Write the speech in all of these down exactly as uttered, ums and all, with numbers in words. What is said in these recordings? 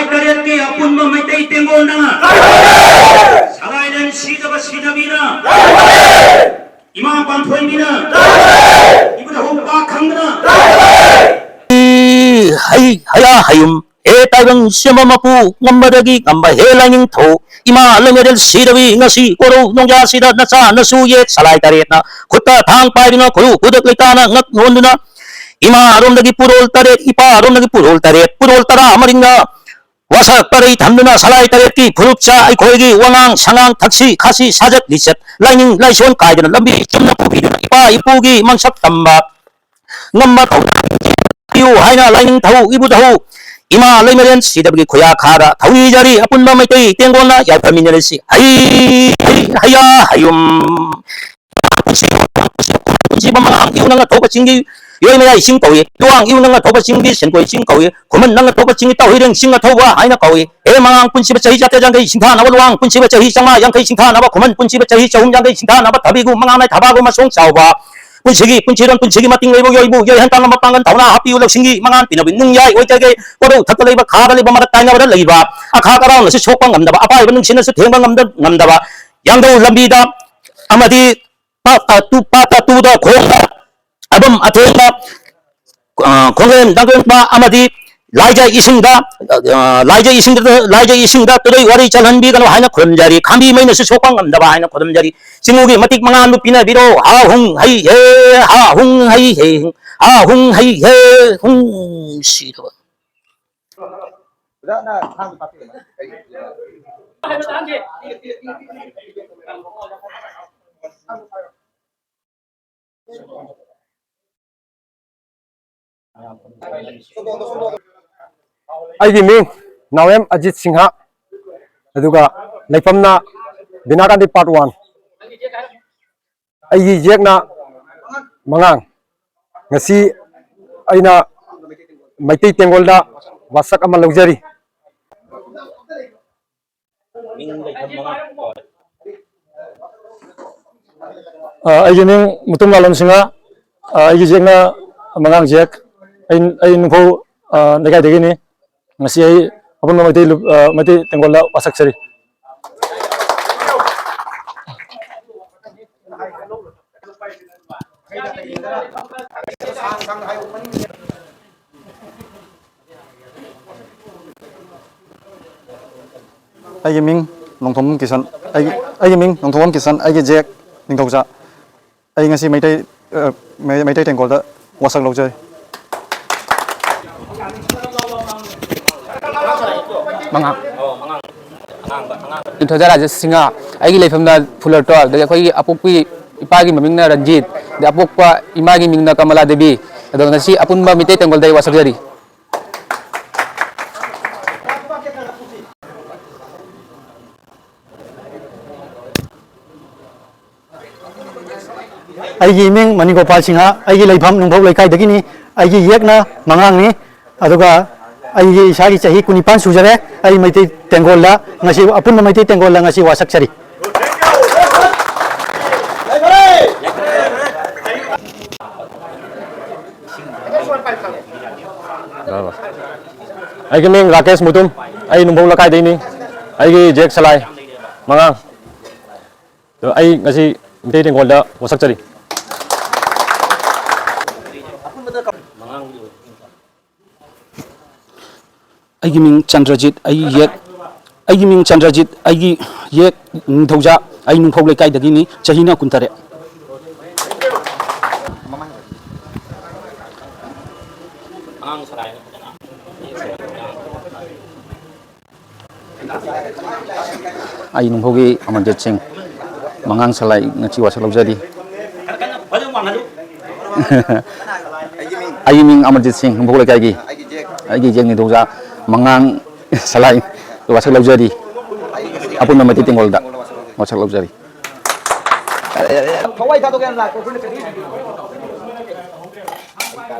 ꯇꯔꯦꯠꯀꯤ ꯑꯄꯨꯟꯕ ꯃꯩꯇꯩ ꯇꯦꯡꯒꯣꯜꯅ, ꯁꯂꯥꯏꯂꯦꯟ ꯁꯤꯗꯕ ꯁꯤꯗꯕꯤꯅ, ꯏꯃꯥ ꯄꯥꯟꯊꯣꯏꯕꯤꯅ, ꯏꯕꯨꯙꯧ ꯄꯥꯛ ꯈꯪꯗꯅ꯫ ꯍꯩ ꯍꯌꯥ ꯍꯌꯨꯝ ꯍꯦ ꯇꯥꯏꯕꯪ ꯁꯦꯝꯕ ꯃꯄꯨ, ꯉꯝꯕꯗꯒꯤ ꯉꯝꯕ ꯍꯦ ꯂꯥꯏꯅꯤꯡꯊꯧ, ꯏꯃꯥ ꯂꯩꯃꯔꯦꯜ ꯁꯤꯗꯕꯤ, ꯉꯁꯤ ꯀꯣꯔꯧ ꯅꯣꯡꯖꯥꯁꯤꯗ ꯅꯆꯥ ꯅꯁꯨ ꯌꯦꯠ ꯁꯂꯥꯏ ꯇꯔꯦꯠꯅ ꯈꯨꯠꯇ ꯊꯥꯡ ꯄꯥꯏꯗꯨꯅ ꯈꯨꯔꯨ ꯈꯨꯗꯛ ꯂꯩꯇꯥꯅ ꯉꯛ ꯅꯣꯟꯗꯨꯅ, ꯏꯃꯥ ꯑꯔꯣꯝꯗꯒꯤ ꯄꯨꯔꯣꯜ ꯇꯔꯦꯠ, ꯏꯄꯥ ꯑꯔꯣꯝꯗꯒꯤ ꯄꯨꯔꯣꯜ ꯇꯔꯦꯠ, ꯄꯨꯔꯣꯜ ꯇꯔꯥ ꯃꯔꯤꯅ ꯋꯥꯁꯛ ꯄꯔꯩ ꯊꯝꯗꯨꯅ ꯁꯂꯥꯏ ꯇꯔꯦꯠꯀꯤ ꯐꯨꯔꯨꯞꯆ ꯑꯩꯈꯣꯏꯒꯤ ꯋꯥꯉꯥꯡ ꯁꯉꯥꯡ, ꯊꯛꯁꯤ ꯈꯥꯁꯤ, ꯁꯥꯖꯠ ꯂꯤꯆꯠ ꯂꯥꯏꯅꯤꯡ ꯂꯥꯏꯁꯣꯟ ꯀꯥꯏꯗꯅ ꯂꯝꯕꯤ ꯆꯨꯝꯅ ꯄꯨꯕꯤꯗꯨꯅ ꯏꯄꯥ ꯏꯄꯨꯒꯤ ꯃꯪꯁꯛ ꯇꯝꯕ ꯉꯝꯕ ꯊꯧꯅꯥ ꯄꯤꯌꯨ ꯍꯥꯏꯅ ꯂꯥꯏꯅꯤꯡꯊꯧ ꯏꯕꯨꯙꯧ ꯏꯃꯥ ꯂꯩꯃꯔꯦꯟ ꯁꯤꯗꯕꯒꯤ ꯈꯨꯌꯥ ꯈꯥꯗ ꯊꯧꯅꯤꯖꯔꯤ꯫ ꯑꯄꯨꯟꯕ ꯃꯩꯇꯩ ꯇꯦꯡꯒꯣꯟꯅ ꯌꯥꯏꯐꯃꯤꯟꯅꯔꯁꯤ꯫ ꯍꯩ ꯍꯩ ꯍꯌꯥ ꯍꯌꯨꯝ꯫ ꯄꯨꯟꯁꯤꯕ ꯃꯉꯥꯡ ꯏꯌꯨ ꯅꯪꯅ ꯊꯣꯛꯄ ꯆꯤꯡꯒꯤ ꯏꯔꯣꯏ ꯃꯌꯥꯏ ꯆꯤꯡ ꯀꯧꯏ꯫ ꯂꯨꯋꯥꯡ ꯏꯌꯨ ꯅꯪꯅ ꯊꯣꯛꯄ ꯆꯤꯡꯗꯤ ꯁꯦꯟꯀꯣꯏ ꯆꯤꯡ ꯀꯧꯏ꯫ ꯈꯨꯃꯟ ꯅꯪꯅ ꯊꯣꯛꯄ ꯆꯤꯡꯗꯤ ꯇꯥꯎꯍꯩꯔꯦꯡ ꯆꯤꯡ ꯑꯊꯧꯕ ꯍꯥꯏꯅ ꯀꯧꯏ꯫ ꯍꯦ ꯃꯉꯥꯡ ꯄꯨꯟꯁꯤꯕ ꯆꯍꯤ ꯆꯥꯇ꯭ꯔꯦꯠ ꯌꯥꯡꯈꯩ ꯁꯤꯡꯊꯥꯅꯕ ꯂꯨꯋꯥꯡ ꯄꯨꯟꯁꯤꯕ ꯆꯍꯤ ꯆꯥꯝꯃꯉꯥ ꯌꯥꯡꯈꯩ ꯁꯤꯡꯊꯥꯅꯕ ꯈꯨꯃꯟ ꯄꯨꯟꯁꯤꯕ ꯆꯍꯤ ꯆꯍꯨꯝ ꯌꯥꯡꯈꯩ ꯁꯤꯡꯊꯥꯅꯕ ꯊꯕꯤꯒꯨꯝ ꯃꯉꯥꯡ ꯅꯥꯏ ꯊꯕꯥꯒꯨꯝ ꯃꯁꯣꯡ ꯆꯥꯎꯕ ꯄꯨꯟꯁꯤꯒꯤ ꯄꯨꯟꯁꯤꯔꯣꯟ ꯄꯨꯟꯁꯤꯒꯤ ꯃꯇꯤꯡ ꯂꯩꯕ ꯌꯣꯏꯕꯨ ꯌꯣꯏꯍꯟ ꯇꯥꯡꯂꯝꯕ ꯄꯥꯡꯒꯜ ꯊꯧꯅꯥ ꯍꯥꯞꯄꯤꯌꯨ ꯂꯧꯁꯤꯡꯒꯤ ꯃꯉꯥꯟ ꯄꯤꯅꯕ ꯅꯨꯡꯌꯥꯏ ꯑꯣꯏꯖꯒꯦ꯫ ꯀꯣꯔꯧ ꯊꯛꯇ ꯂꯩꯕ ꯈꯥꯗ ꯂꯩꯕ ꯃꯔꯛ ꯀꯥꯏꯅꯕꯗ ꯂꯩꯕ ꯑꯈꯥꯛ ꯑꯔꯥꯎꯅꯁꯨ ꯁꯣꯛꯄ ꯉꯝꯗꯕ ꯑꯄꯥꯏꯕ ꯅꯨꯡꯁꯤꯠꯅꯁꯨ ꯊꯦꯡꯕ ꯉꯝꯗ ꯉꯝꯗꯕ ꯌꯥꯡꯗꯧ ꯂꯝꯕꯤꯗ ꯑꯃꯗꯤ ꯄꯥꯠ ꯇꯥꯇꯨ ꯄꯥꯠ ꯇꯥꯇꯨꯗ ꯈꯣꯡꯗ ꯑꯗꯨꯝ ꯑꯊꯦꯡꯕ ꯑ, ꯈꯣꯡꯂꯦꯟ ꯗꯥꯡꯗꯣꯟꯄ ꯑꯃꯗꯤ ꯂꯥꯏꯖ ꯏꯁꯤꯡꯗ, ꯑ, ꯂꯥꯏꯖ ꯏꯁꯤꯡꯗ, ꯂꯥꯏꯖ ꯏꯁꯤꯡꯗ ꯇꯨꯔꯩ ꯋꯥꯔꯤ ꯆꯜꯍꯟꯕꯤꯒꯅꯨ ꯍꯥꯏꯅ ꯈꯨꯔꯨꯝꯖꯔꯤ꯫ ꯈꯥꯝꯕꯤ ꯃꯩꯅꯁꯨ ꯁꯣꯛꯄ ꯉꯝꯗꯕ ꯍꯥꯏꯅ ꯈꯨꯔꯨꯝꯖꯔꯤ꯫ ꯆꯤꯡꯉꯨꯒꯤ ꯃꯇꯤꯛ ꯃꯉꯥꯜꯗꯨ ꯄꯤꯅꯕꯤꯔꯣ꯫ ꯍꯥ ꯍꯨꯡ ꯍꯩ ꯍꯦ, ꯍꯥ ꯍꯨꯡ ꯍꯩ ꯍꯦ, ꯍꯥ ꯍꯨꯡ ꯍꯩ ꯍꯦ, ꯍꯨꯡ ꯁꯤꯔꯕ꯫ ꯑꯩꯒꯤ ꯃꯤꯡ ꯅꯥꯎꯔꯦꯝ ꯑꯖꯤꯠ ꯁꯤꯡꯍ, ꯑꯗꯨꯒ ꯂꯩꯐꯝꯅ ꯕꯤꯅꯥꯀꯥꯟꯗꯤ ꯄꯥꯔꯠ ꯋꯥꯟ꯫ ꯑꯩꯒꯤ ꯌꯦꯛꯅ ꯃꯉꯥꯡ꯫ ꯉꯁꯤ ꯑꯩꯅ ꯃꯩꯇꯩ ꯇꯦꯡꯒꯣꯜꯗ ꯋꯥꯁꯛ ꯑꯃ ꯂꯧꯖꯔꯤ꯫ ꯑ, ꯑꯩꯒꯤ ꯃꯤꯡ ꯃꯨꯇꯨꯝ ꯂꯥꯂꯣꯟ ꯁꯤꯡꯍ꯫ ꯑ, ꯑꯩꯒꯤ ꯌꯦꯛꯅ ꯃꯉꯥꯡ ꯌꯦꯛ꯫ ꯑꯩ, ꯑꯩ ꯅꯨꯡꯐꯧ, ꯑ, ꯂꯩꯀꯥꯏꯗꯒꯤꯅꯤ꯫ ꯉꯁꯤ ꯑꯩ ꯑꯄꯨꯟꯕ ꯃꯩꯇꯩ ꯂꯨꯞ-, ꯑ, ꯃꯩꯇꯩ ꯇꯦꯡꯒꯣꯜꯗ ꯋꯥꯁꯛꯆꯔꯤ꯫ ꯑꯩꯒꯤ ꯃꯤꯡ ꯅꯣꯡꯊꯣꯝꯕꯝ ꯀꯤꯁꯟ꯫ ꯑꯩꯒꯤ, ꯑꯩꯒꯤ ꯃꯤꯡ ꯅꯣꯡꯊꯣꯝꯕꯝ ꯀꯤꯁꯟ, ꯑꯩꯒꯤ ꯖꯦꯛ ꯅꯤꯡꯊꯧꯖꯥ꯫ ꯑꯩ ꯉꯁꯤ ꯃꯩꯇꯩ, ꯑ, ꯃꯩ-, ꯃꯩꯇꯩ ꯇꯦꯡꯒꯣꯜꯗ ꯋꯥꯁꯛ ꯂꯧꯖꯔꯤ꯫ ꯃꯉꯥ꯫ ꯅꯤꯡꯊꯧꯖꯥ ꯔꯥꯖꯦꯁ ꯁꯤꯡꯍ, ꯑꯩꯒꯤ ꯂꯩꯐꯝꯅ ꯐꯨꯂꯔꯇꯣꯜ, ꯑꯗꯒꯤ ꯑꯩꯈꯣꯏꯒꯤ ꯑꯄꯣꯛꯄꯤ ꯏꯄꯥꯒꯤ ꯃꯃꯤꯡꯅ ꯔꯟꯖꯤꯠ, ꯑꯗꯩ ꯑꯄꯣꯛꯄ ꯏꯃꯥꯒꯤ ꯃꯤꯡꯅ ꯀꯃꯂꯥ ꯗꯦꯕꯤ꯫ ꯑꯗꯣ ꯉꯁꯤ ꯑꯄꯨꯟꯕ ꯃꯤꯇꯩ ꯇꯦꯡꯒꯣꯜꯗ ꯑꯩ ꯋꯥꯁꯛꯆꯔꯤ꯫ ꯑꯩꯒꯤ ꯏꯃꯤꯡ ꯃꯅꯤꯒꯣꯄꯥꯜ ꯁꯤꯡꯍ, ꯑꯩꯒꯤ ꯂꯩꯐꯝ ꯅꯨꯡꯐꯧ ꯂꯩꯀꯥꯏꯗꯒꯤꯅꯤ꯫ ꯑꯩꯒꯤ ꯌꯦꯛꯅ ꯃꯉꯥꯡꯅꯤ, ꯑꯗꯨꯒ ꯑꯩꯒꯤ ꯏꯁꯥꯒꯤ ꯆꯍꯤ ꯀꯨꯟꯅꯤꯄꯥꯟ ꯁꯨꯖꯔꯦ꯫ ꯑꯩ ꯃꯩꯇꯩ ꯇꯦꯡꯒꯣꯜꯗ ꯉꯁꯤ, ꯑꯄꯨꯟꯕ ꯃꯩꯇꯩ ꯇꯦꯡꯒꯣꯜꯗ ꯉꯁꯤ ꯋꯥꯁꯛꯆꯔꯤ꯫ ꯑꯩꯒꯤ ꯃꯤꯡ ꯔꯥꯀꯦꯁ ꯃꯨꯇꯨꯝ, ꯑꯩ ꯅꯨꯡꯐꯧ ꯂꯩꯀꯥꯏꯗꯩꯅꯤ꯫ ꯑꯩꯒꯤ ꯖꯦꯛ ꯁꯂꯥꯏ ꯃꯉꯥꯡ꯫ ꯑꯗꯣ ꯑꯩ ꯉꯁꯤ ꯃꯤꯇꯩ ꯇꯦꯡꯒꯣꯜꯗ ꯋꯥꯁꯛꯆꯔꯤ꯫ ꯑꯩꯒꯤ ꯃꯤꯡ ꯆꯟꯗ꯭ꯔꯖꯤꯠ, ꯑꯩꯒꯤ ꯌꯦꯛ, ꯑꯩꯒꯤ ꯃꯤꯡ ꯆꯟꯗ꯭ꯔꯖꯤꯠ, ꯑꯩꯒꯤ ꯌꯦꯛ ꯅꯤꯡꯊꯧꯖꯥ, ꯑꯩ ꯅꯨꯡꯐꯧ ꯂꯩꯀꯥꯏꯗꯒꯤꯅꯤ, ꯆꯍꯤꯅ ꯀꯨꯟꯇꯔꯦꯠ꯫ ꯑꯩ ꯅꯨꯡꯐꯧꯒꯤ ꯑꯃꯔꯖꯤꯠ ꯁꯤꯡ, ꯃꯉꯥꯡ ꯁꯂꯥꯏ ꯉꯁꯤ ꯋꯥꯁꯛ ꯂꯧꯖꯔꯤ꯫ ꯑꯩꯒꯤ ꯃꯤꯡ ꯑꯃꯔꯖꯤꯠ ꯁꯤꯡ, ꯅꯨꯡꯐꯧ ꯂꯩꯀꯥꯏꯒꯤ꯫ ꯑꯩꯒꯤ ꯌꯦꯛ ꯅꯤꯡꯊꯧꯖꯥ, ꯃꯉꯥꯡ ꯁꯂꯥꯏ ꯋꯥꯁꯛ ꯂꯧꯖꯔꯤ꯫ ꯑꯄꯨꯟꯕ ꯃꯩꯇꯩ ꯇꯦꯡꯒꯣꯜꯗ ꯋꯥꯁꯛ ꯂꯧꯖꯔꯤ꯫ ꯊꯋꯥꯏ ꯊꯥꯗꯣꯛꯀꯦ ꯍꯥꯏꯅ ꯂꯥꯛꯄ ꯑꯩꯈꯣꯏꯅ ꯀꯔꯤ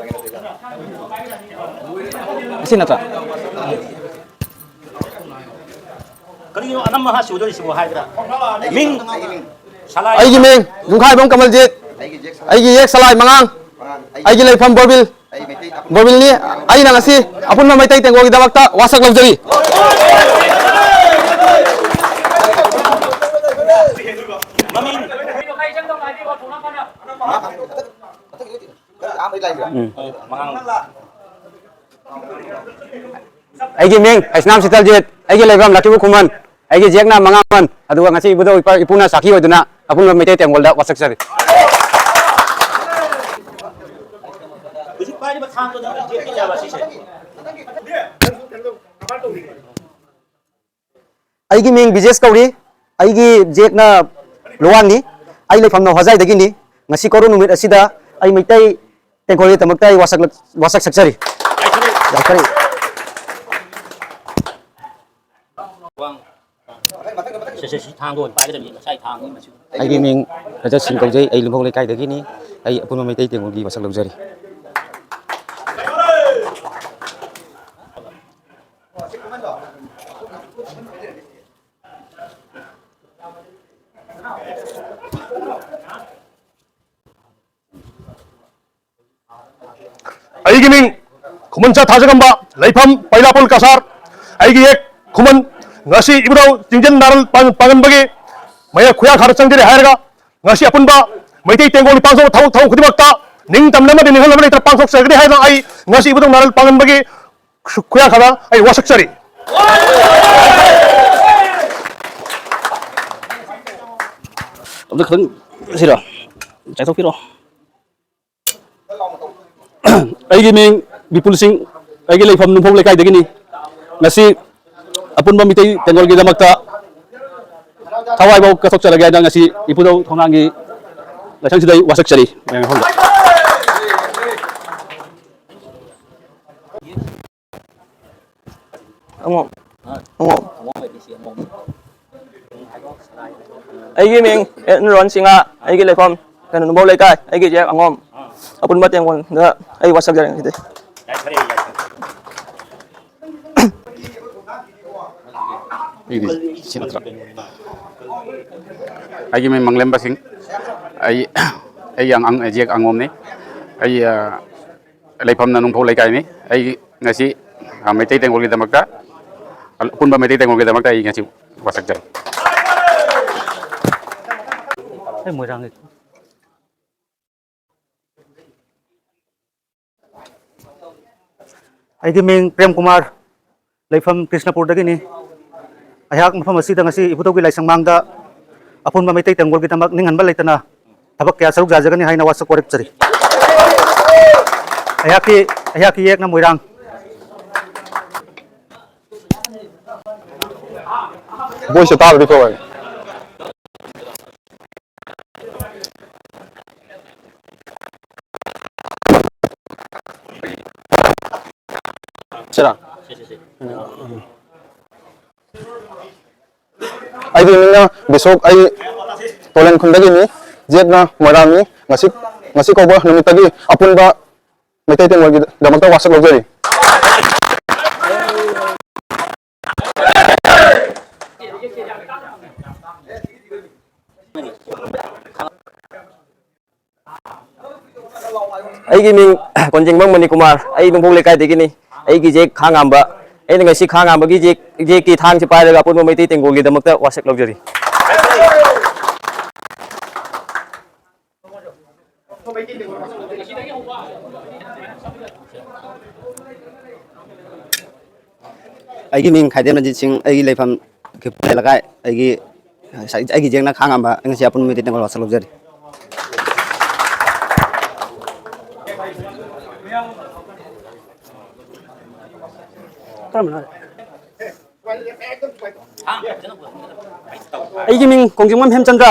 ꯑꯁꯤ ꯅꯠꯇ꯭ꯔꯥ? ꯀꯔꯤꯒꯤꯅꯣ ꯑꯅꯝꯕ ꯍꯥ ꯁꯨꯗꯣꯔꯤꯁꯤꯕꯣ ꯍꯥꯏꯕꯗ? ꯃꯤꯡ ꯁꯂꯥꯏ꯫ ꯑꯩꯒꯤ ꯃꯤꯡ ꯌꯨꯝꯈꯥꯏꯕꯝ ꯀꯃꯜꯖꯤꯠ꯫ ꯑꯩꯒꯤ ꯌꯦꯛ ꯁꯂꯥꯏ ꯃꯉꯥꯡ꯫ ꯑꯩꯒꯤ ꯂꯩꯐꯝ ꯕꯣꯔꯕꯤꯜ꯫ ꯒꯣꯕꯤꯜꯅꯤ꯫ ꯑꯩꯅ ꯉꯁꯤ ꯑꯄꯨꯟꯕ ꯃꯩꯇꯩ ꯇꯦꯡꯒꯣꯜꯒꯤꯗꯃꯛꯇ ꯋꯥꯁꯛ ꯂꯧꯖꯔꯤ꯫ ꯎꯝ꯫ ꯑꯩꯒꯤ ꯃꯤꯡ ꯍꯩꯁꯅꯥꯝ ꯁꯤꯇꯜꯖꯤꯠ, ꯑꯩꯒꯤ ꯂꯩꯐꯝ ꯂꯛꯈꯤꯕꯨ ꯈꯨꯃꯟ, ꯑꯩꯒꯤ ꯖꯦꯛꯅ ꯃꯉꯥꯃꯟ, ꯑꯗꯨꯒ ꯉꯁꯤ ꯏꯕꯨꯙꯧ ꯏꯄꯥ ꯏꯄꯨꯅ ꯁꯥꯈꯤ ꯑꯣꯏꯗꯨꯅ ꯑꯄꯨꯟꯕ ꯃꯩꯇꯩ ꯇꯦꯡꯒꯣꯜꯗ ꯋꯥꯁꯛꯆꯔꯤ꯫ ꯍꯧꯖꯤꯛ ꯄꯥꯏꯔꯤꯕ ꯊꯥꯡꯗꯨꯗ ꯖꯦꯛꯀꯤ ꯆꯥꯕ ꯁꯤꯁꯦ꯫ ꯑꯩꯒꯤ ꯃꯤꯡ ꯕꯤꯖꯦꯁ ꯀꯧꯔꯤ꯫ ꯑꯩꯒꯤ ꯖꯦꯛꯅ ꯂꯨꯋꯥꯟꯅꯤ꯫ ꯑꯩ ꯂꯩꯐꯝꯅ ꯍꯣꯖꯥꯏꯗꯒꯤꯅꯤ꯫ ꯉꯁꯤ ꯀꯧꯔꯨ ꯅꯨꯃꯤꯠ ꯑꯁꯤꯗ ꯑꯩ ꯃꯩꯇꯩ ꯇꯦꯡꯈꯣꯜꯒꯤꯗꯃꯛꯇ ꯑꯩ ꯋꯥꯁꯛ, ꯋꯥꯁꯛ ꯁꯛꯆꯔꯤ꯫ ꯌꯥꯏꯐꯔꯦ꯫ ꯁꯦ, ꯁꯦ, ꯁꯤ ꯊꯥꯡꯗꯣ ꯑꯣꯏꯅ ꯄꯥꯏꯒꯗꯕꯅꯤ, ꯉꯁꯥꯏ ꯊꯥꯡꯗꯣ ꯑꯣꯏꯅ ꯃꯁꯤ꯫ ꯑꯩꯒꯤ ꯃꯤꯡ ꯔꯖꯠ ꯁꯤꯡ ꯀꯧꯖꯩ꯫ ꯑꯩ ꯂꯨꯝꯐꯧ ꯂꯩꯀꯥꯏꯗꯒꯤꯅꯤ꯫ ꯑꯩ ꯑꯄꯨꯟꯕ ꯃꯩꯇꯩ ꯇꯦꯡꯒꯣꯜꯒꯤ ꯋꯥꯁꯛ ꯂꯧꯖꯔꯤ꯫ ꯑꯩꯒꯤ ꯃꯤꯡ ꯈꯨꯃꯟꯆꯥ ꯊꯥꯖꯒꯝꯕ, ꯂꯩꯐꯝ ꯄꯩꯂꯥꯄꯨꯜ ꯀꯁꯥꯔ꯫ ꯑꯩꯒꯤ ꯌꯦꯛ ꯈꯨꯃꯟ꯫ ꯉꯁꯤ ꯏꯕꯨꯙꯧ ꯆꯤꯡꯖꯟ ꯅꯥꯔꯜ ꯄꯥꯡ-, ꯄꯥꯡꯒꯟꯕꯒꯤ ꯃꯌꯥ ꯈꯨꯌꯥ ꯈꯥꯗ ꯆꯪꯖꯔꯤ ꯍꯥꯏꯔꯒ, ꯉꯁꯤ ꯑꯄꯨꯟꯕ ꯃꯩꯇꯩ ꯇꯦꯡꯒꯣꯜꯒꯤ ꯄꯥꯡꯊꯣꯛꯄ ꯊꯕꯛ, ꯊꯕꯛ ꯈꯨꯗꯤꯡꯃꯛꯇ ꯅꯤꯡꯇꯝꯅ ꯑꯃꯗꯤ ꯅꯤꯡꯍꯟꯅꯕ ꯂꯩꯇꯅ ꯄꯥꯡꯊꯣꯛꯆꯒꯅꯤ ꯍꯥꯏꯗꯨꯅ ꯑꯩ ꯉꯁꯤ ꯏꯕꯨꯙꯧ ꯅꯥꯔꯜ ꯄꯥꯡꯒꯟꯕꯒꯤ ꯈꯨ-, ꯈꯨꯌꯥ ꯈꯥꯗ ꯑꯩ ꯋꯥꯁꯛꯆꯔꯤ꯫ ꯑꯝꯇ ꯈꯤꯇꯪ ꯁꯤꯔꯣ, ꯆꯥꯏꯊꯣꯛꯄꯤꯔꯣ꯫ ꯑꯩꯒꯤ ꯃꯤꯡ ꯕꯤꯄꯨꯜ ꯁꯤꯡ, ꯑꯩꯒꯤ ꯂꯩꯐꯝ ꯅꯨꯡꯐꯧ ꯂꯩꯀꯥꯏꯗꯒꯤꯅꯤ꯫ ꯉꯁꯤ ꯑꯄꯨꯟꯕ ꯃꯤꯇꯩ ꯇꯦꯡꯒꯣꯜꯒꯤꯗꯃꯛꯇ ꯊꯋꯥꯏꯐꯥꯎ ꯀꯠꯊꯣꯛꯆꯔꯒꯦ ꯍꯥꯏꯅ ꯉꯁꯤ ꯏꯄꯨꯗꯧ ꯊꯣꯡꯅꯥꯡꯒꯤ ꯂꯥꯏꯁꯪꯁꯤꯗ ꯑꯩ ꯋꯥꯁꯛꯆꯔꯤ꯫ ꯃꯌꯥꯝꯒꯤ ꯃꯐꯝꯗ꯫ ꯑꯉꯣꯝ꯫ ꯑꯉꯣꯝ꯫ ꯑꯩꯒꯤ ꯃꯤꯡ ꯑꯦꯟ ꯔꯣꯍꯟ ꯁꯤꯡꯍ, ꯑꯩꯒꯤ ꯂꯩꯐꯝ ꯀꯩꯅꯣ, ꯅꯨꯡꯕꯧ ꯂꯩꯀꯥꯏ, ꯑꯩꯒꯤ ꯖꯦꯛ ꯑꯉꯣꯝ꯫ ꯑꯄꯨꯟꯕ ꯇꯦꯡꯒꯣꯟꯗ ꯑꯩ ꯋꯥꯁꯛꯆꯔꯤ ꯉꯁꯤꯗꯤ꯫ ꯑꯩꯒꯤ ꯃꯤꯡ ꯃꯪꯂꯦꯝꯕ ꯁꯤꯡ꯫ ꯑꯩ, ꯑꯩ ꯑꯉꯥꯡ, ꯖꯦꯛ ꯑꯉꯣꯝꯅꯤ꯫ ꯑꯩ, ꯑ, ꯂꯩꯐꯝꯅ ꯅꯨꯡꯐꯧ ꯂꯩꯀꯥꯏꯅꯤ꯫ ꯑꯩ ꯉꯁꯤ, ꯑ, ꯃꯩꯇꯩ ꯇꯦꯡꯒꯣꯜꯒꯤꯗꯃꯛꯇ, ꯑꯄꯨꯟꯕ ꯃꯩꯇꯩ ꯇꯦꯡꯒꯣꯜꯒꯤꯗꯃꯛꯇ ꯑꯩ ꯉꯁꯤ ꯋꯥꯁꯛꯆꯔꯤ꯫ ꯑꯩ ꯃꯣꯏꯔꯥꯡꯒꯤ ꯑꯩꯒꯤ ꯃꯤꯡ ꯄ꯭ꯔꯦꯝ ꯀꯨꯃꯥꯔ, ꯂꯩꯐꯝ ꯀ꯭ꯔꯤꯁꯅꯄꯨꯔꯗꯒꯤꯅꯤ꯫ ꯑꯩꯍꯥꯛ ꯃꯐꯝ ꯑꯁꯤꯗ ꯉꯁꯤ ꯏꯕꯨꯙꯧꯒꯤ ꯂꯥꯏꯁꯪ ꯃꯥꯡꯗ ꯑꯄꯨꯟꯕ ꯃꯩꯇꯩ ꯇꯦꯡꯒꯣꯜꯒꯤꯗꯃꯛ ꯅꯤꯡꯍꯟꯕ ꯂꯩꯇꯅ ꯊꯕꯛ ꯀꯌꯥ ꯁꯔꯨꯛ ꯌꯥꯖꯒꯅꯤ ꯍꯥꯏꯅ ꯋꯥꯁꯛ ꯋꯥꯔꯦꯞꯆꯔꯤ꯫ ꯑꯩꯍꯥꯛꯀꯤ, ꯑꯩꯍꯥꯛꯀꯤ ꯌꯦꯛꯅ ꯃꯣꯏꯔꯥꯡ꯫ ꯕꯣꯏꯁꯦ ꯇꯥꯕꯗꯤ ꯐꯕ꯫ ꯁꯤꯔꯥ? ꯑꯩꯒꯤ ꯃꯤꯡꯅ ꯕꯤꯁꯣꯛ, ꯑꯩ ꯇꯣꯂꯦꯟ ꯈꯨꯟꯗꯒꯤꯅꯤ꯫ ꯖꯦꯠꯅ ꯃꯣꯏꯔꯥꯡꯅꯤ꯫ ꯉꯁꯤ, ꯉꯁꯤ ꯀꯧꯕ ꯅꯨꯃꯤꯠꯇꯒꯤ ꯑꯄꯨꯟꯕ ꯃꯩꯇꯩ ꯇꯦꯡꯒꯣꯜꯒꯤꯗꯃꯛꯇ ꯋꯥꯁꯛ ꯂꯧꯖꯔꯤ꯫ ꯑꯩꯒꯤ ꯃꯤꯡ ꯀꯣꯟꯖꯦꯡꯕꯝ ꯃꯅꯤꯀꯨꯃꯥꯔ, ꯑꯩ ꯅꯨꯡꯐꯧ ꯂꯩꯀꯥꯏꯗꯒꯤꯅꯤ꯫ ꯑꯩꯒꯤ ꯖꯦꯛ ꯈꯥꯉꯥꯝꯕ꯫ ꯑꯩꯅ ꯉꯁꯤ ꯈꯥꯉꯥꯝꯕꯒꯤ ꯖꯦꯛ, ꯖꯦꯛꯀꯤ ꯊꯥꯡꯁꯤ ꯄꯥꯏꯔꯒ ꯑꯄꯨꯟꯕ ꯃꯩꯇꯩ ꯇꯦꯡꯒꯣꯜꯒꯤꯗꯃꯛꯇ ꯋꯥꯁꯛ ꯂꯧꯖꯔꯤ꯫ ꯑꯩꯒꯤ ꯃꯤꯡ ꯈꯥꯏꯗꯦꯝ ꯔꯟꯖꯤꯠ ꯁꯤꯡ, ꯑꯩꯒꯤ ꯂꯩꯐꯝ ꯈꯦꯄꯨ ꯂꯩꯀꯥꯏ, ꯑꯩꯒꯤ, ꯑꯩꯒꯤ ꯖꯦꯛꯅ ꯈꯥꯉꯥꯝꯕ, ꯑꯩ ꯉꯁꯤ ꯑꯄꯨꯟꯕ ꯃꯩꯇꯩ ꯇꯦꯡꯒꯣꯜ ꯋꯥꯁꯛ ꯂꯧꯖꯔꯤ꯫ ꯀꯔꯝꯕꯅꯣ? ꯑꯩꯒꯤ ꯃꯤꯡ ꯀꯣꯡꯖꯤꯡꯕꯝ ꯍꯦꯝꯆꯟꯗ꯭ꯔ꯫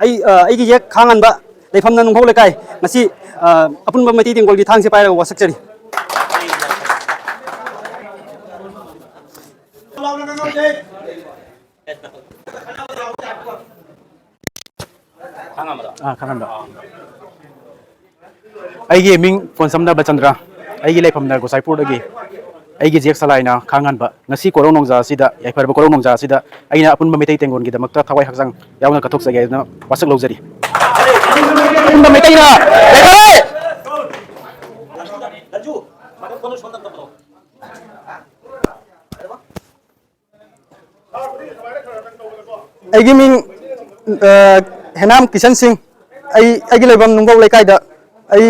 ꯑꯩ, ꯑ, ꯑꯩꯒꯤ ꯌꯦꯛ ꯈꯥꯉꯥꯟꯕ, ꯂꯩꯐꯝꯅ ꯅꯨꯡꯐꯧ ꯂꯩꯀꯥꯏ꯫ ꯉꯁꯤ, ꯑ, ꯑꯄꯨꯟꯕ ꯃꯩꯇꯩ ꯇꯦꯡꯒꯣꯜꯒꯤ ꯊꯥꯡꯁꯦ ꯄꯥꯏꯔꯒ ꯋꯥꯁꯛꯆꯔꯤ꯫ ꯑꯥ, ꯈꯥꯉꯥꯟꯕ꯫ ꯑꯩꯒꯤ ꯃꯤꯡ ꯄꯣꯟꯁꯝꯅ ꯕꯆꯟꯗ꯭ꯔ꯫ ꯑꯩꯒꯤ ꯂꯩꯐꯝꯅ ꯒꯣꯁꯥꯏꯄꯨꯔꯗꯒꯤ꯫ ꯑꯩꯒꯤ ꯖꯦꯛ ꯁꯂꯥꯏꯅ ꯈꯥꯉꯥꯟꯕ꯫ ꯉꯁꯤ ꯀꯣꯔꯧ ꯅꯣꯡꯖꯥ ꯑꯁꯤꯗ, ꯌꯥꯏꯐꯔꯕ ꯀꯣꯔꯧ ꯅꯣꯡꯖꯥ ꯑꯁꯤꯗ ꯑꯩꯅ ꯑꯄꯨꯟꯕ ꯃꯩꯇꯩ ꯇꯦꯡꯒꯣꯜꯒꯤꯗꯃꯛꯇ ꯊꯋꯥꯏ ꯍꯛꯆꯥꯡ ꯌꯥꯎꯅ ꯀꯠꯊꯣꯛꯆꯒꯦ ꯍꯥꯏꯗꯨꯅ ꯋꯥꯁꯛ ꯂꯧꯖꯔꯤ꯫ ꯑꯄꯨꯟꯕ ꯃꯩꯇꯩꯅ ꯌꯥꯏꯐꯔꯦ! ꯑꯩꯒꯤ ꯃꯤꯡ, ꯑ, ꯍꯦꯅꯥꯝ ꯀꯤꯁꯟ ꯁꯤꯡ꯫ ꯑꯩ, ꯑꯩꯒꯤ ꯂꯩꯐꯝ ꯅꯨꯡꯕꯧ ꯂꯩꯀꯥꯏꯗ꯫ ꯑꯩ,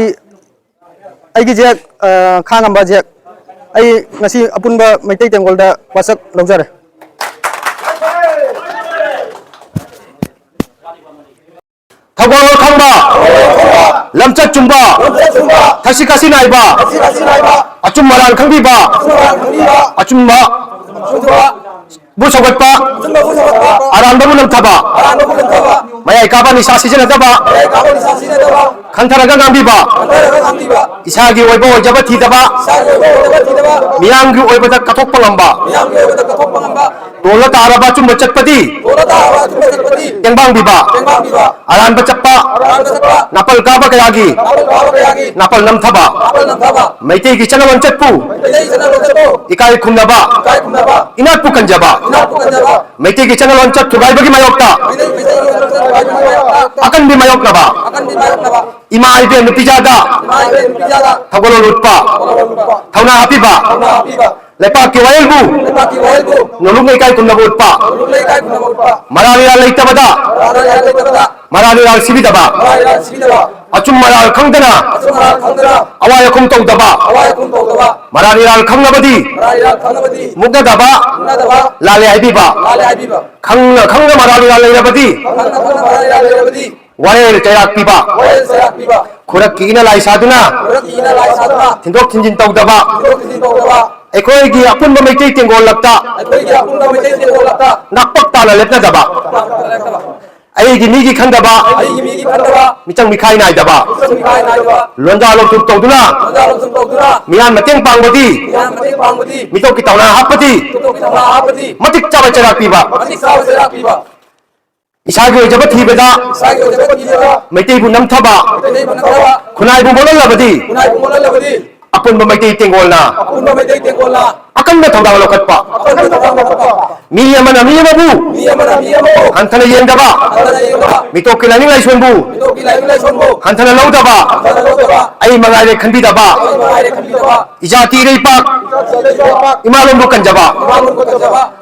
ꯑꯩꯒꯤ ꯖꯦꯛ, ꯑ, ꯈꯥ ꯉꯝꯕ ꯖꯦꯛ꯫ ꯑꯩ ꯉꯁꯤ ꯑꯄꯨꯟꯕ ꯃꯩꯇꯩ ꯇꯦꯡꯒꯣꯜꯗ ꯋꯥꯁꯛ ꯂꯧꯖꯔꯦ꯫ ꯊꯧꯒꯜꯂꯣꯟ ꯈꯪꯕ, ꯂꯝꯆꯠ ꯆꯨꯝꯕ, ꯊꯛꯁꯤ ꯈꯥꯁꯤ ꯅꯥꯏꯕ, ꯑꯆꯨꯝ ꯑꯔꯥꯟ ꯈꯪꯕꯤꯕ, ꯑꯆꯨꯝꯕ ꯕꯨ ꯁꯧꯒꯠꯄ, ꯑꯔꯥꯟꯕꯕꯨ ꯅꯝꯊꯕ, ꯃꯌꯥꯏ ꯀꯥꯕ ꯅꯤꯁꯥ ꯁꯤꯖꯤꯟꯅꯗꯕ, ꯈꯟꯊꯔꯒ ꯉꯥꯡꯕꯤꯕ, ꯏꯁꯥꯒꯤ ꯑꯣꯏꯕ ꯑꯣꯏꯖꯕ ꯊꯤꯗꯕ, ꯃꯤꯌꯥꯝꯒꯤ ꯑꯣꯏꯕꯗ ꯀꯠꯊꯣꯛꯄ ꯉꯝꯕ, ꯇꯣꯜꯂ ꯇꯥꯔꯕ ꯑꯆꯨꯝꯕ ꯆꯠꯄꯗꯤ ꯇꯦꯡꯕꯥꯡꯕꯤꯕ, ꯑꯔꯥꯟꯕ ꯆꯠꯄ, ꯅꯥꯄꯜ ꯀꯥꯕ ꯀꯌꯥꯒꯤ ꯅꯥꯄꯜ ꯅꯝꯊꯕ, ꯃꯩꯇꯩꯒꯤ ꯆꯠꯅ ꯂꯣꯟꯆꯠꯄꯨ ꯏꯀꯥꯏ ꯈꯨꯝꯅꯕ, ꯏꯅꯥꯠꯄꯨ ꯀꯟꯖꯕ, ꯃꯩꯇꯩꯒꯤ ꯆꯠꯅ ꯂꯣꯟꯆꯠ ꯊꯨꯒꯥꯏꯕꯒꯤ ꯃꯥꯌꯣꯛꯇ ꯑꯀꯟꯕꯤ ꯃꯥꯌꯣꯛꯅꯕ, ꯏꯃꯥ ꯏꯕꯦꯟ ꯅꯨꯄꯤꯖꯥꯗ ꯊꯧꯒꯜꯂꯣꯟ ꯎꯠꯄ, ꯊꯧꯅꯥ ꯍꯥꯞꯄꯤꯕ, ꯂꯩꯄꯥꯛꯀꯤ ꯋꯥꯌꯦꯜꯕꯨ ꯅꯣꯂꯨꯛꯅ ꯏꯀꯥꯏ ꯈꯨꯝꯅꯕ ꯎꯠꯄ, ꯃꯔꯥ ꯂꯩꯔꯥ ꯂꯩꯇꯕꯗ ꯃꯔꯥ ꯂꯩꯔꯥ ꯁꯤꯕꯤꯗꯕ, ꯑꯆꯨꯝ ꯑꯔꯥꯜ ꯈꯪꯗꯅ ꯑꯋꯥꯏ ꯑꯈꯨꯝ ꯇꯧꯗꯕ, ꯃꯔꯥ ꯂꯩꯔꯥ ꯈꯪꯂꯕꯗꯤ ꯃꯨꯛꯅꯗꯕ, ꯂꯥꯜꯂꯦ ꯍꯥꯏꯕꯤꯕ, ꯈꯪꯅ ꯈꯪꯅ ꯃꯔꯥ ꯂꯩꯔꯥ ꯂꯩꯔꯕꯗꯤ ꯋꯥꯌꯦꯜ ꯆꯩꯔꯥꯛ ꯄꯤꯕ, ꯈꯨꯔꯛꯀꯤ ꯏꯅ ꯂꯥꯏ ꯁꯥꯗꯨꯅ ꯊꯤꯟꯗꯣꯛ ꯊꯤꯟꯖꯤꯟ ꯇꯧꯗꯕ, ꯑꯩꯈꯣꯏꯒꯤ ꯑꯄꯨꯟꯕ ꯃꯩꯇꯩ ꯇꯦꯡꯒꯣꯜꯂꯛꯇ ꯅꯥꯛꯄꯛ ꯇꯥꯅ ꯂꯦꯞꯅꯗꯕ, ꯑꯩꯒꯤ ꯃꯤꯒꯤ ꯈꯟꯗꯕ, ꯃꯤꯆꯪ ꯃꯤꯈꯥꯏ ꯅꯥꯏꯗꯕ, ꯂꯣꯟꯗꯥ ꯂꯣꯟꯊꯨꯞ ꯇꯧꯗꯨꯅ ꯃꯤꯌꯥꯝ ꯃꯇꯦꯡ ꯄꯥꯡꯕꯗꯤ, ꯃꯤꯇꯣꯞꯀꯤ ꯊꯧꯅꯥ ꯍꯥꯞꯄꯗꯤ ꯃꯇꯤꯛ ꯆꯥꯕ ꯆꯩꯔꯥꯛ ꯄꯤꯕ, ꯏꯁꯥꯒꯤ ꯑꯣꯏꯖꯕ ꯊꯤꯕꯗ ꯃꯩꯇꯩꯕꯨ ꯅꯝꯊꯕ, ꯈꯨꯟꯅꯥꯏꯕꯨ ꯃꯣꯠꯍꯜꯂꯕꯗꯤ ꯑꯄꯨꯟꯕ ꯃꯩꯇꯩ ꯇꯦꯡꯒꯣꯜꯅ ꯑꯀꯟꯕ ꯊꯧꯗꯥꯡ ꯂꯧꯈꯠꯄ, ꯃꯤ ꯑꯃꯅ ꯃꯤ ꯑꯃꯕꯨ ꯍꯟꯊꯅ ꯌꯦꯡꯗꯕ, ꯃꯤꯇꯣꯞꯀꯤ ꯂꯥꯏꯅꯤꯡ ꯂꯥꯏꯁꯣꯟꯕꯨ ꯍꯟꯊꯅ ꯂꯧꯗꯕ, ꯑꯩ ꯃꯉꯥꯏꯔꯦ ꯈꯟꯕꯤꯗꯕ, ꯏꯖꯥꯇꯤ ꯏꯔꯩꯄꯥꯛ ꯏꯃꯥ ꯂꯣꯟꯕꯨ ꯀꯟꯖꯕ,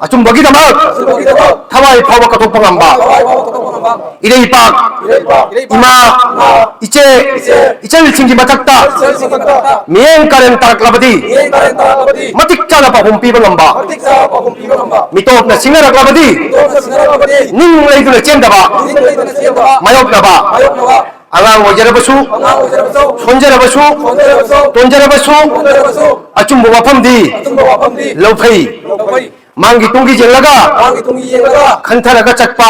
ꯑꯆꯨꯝꯕꯒꯤꯗꯃꯛ ꯊꯋꯥꯏ ꯐꯥꯎꯕ ꯀꯠꯊꯣꯛꯄ ꯉꯝꯕ ꯏꯔꯩ ꯏꯄꯥꯛ, ꯏꯃꯥ, ꯏꯆꯦ, ꯏꯆꯜꯁꯤꯡꯒꯤ ꯃꯊꯛꯇ ꯃꯤꯠꯌꯦꯡ ꯀꯥꯔꯦꯟ ꯇꯥꯔꯛꯂꯕꯗꯤ ꯃꯇꯤꯛ ꯆꯥꯅ ꯄꯥꯎꯈꯨꯝ ꯄꯤꯕ ꯉꯝꯕ, ꯃꯤꯇꯣꯞꯅ ꯁꯤꯡꯅꯔꯛꯂꯕꯗꯤ ꯅꯤꯡ ꯂꯩꯗꯨꯅ ꯆꯦꯟꯗꯕ, ꯃꯥꯌꯣꯛꯅꯕ, ꯑꯉꯥꯡ ꯑꯣꯏꯖꯔꯕꯁꯨ, ꯁꯣꯟꯖꯔꯕꯁꯨ, ꯇꯣꯟꯖꯔꯕꯁꯨ, ꯑꯆꯨꯝꯕ ꯋꯥꯐꯝꯗꯤ ꯂꯧꯐꯩ꯫ ꯃꯥꯡꯒꯤ ꯇꯨꯡꯒꯤ ꯌꯦꯡꯂꯒ ꯈꯟꯊꯔꯒ ꯆꯠꯄ,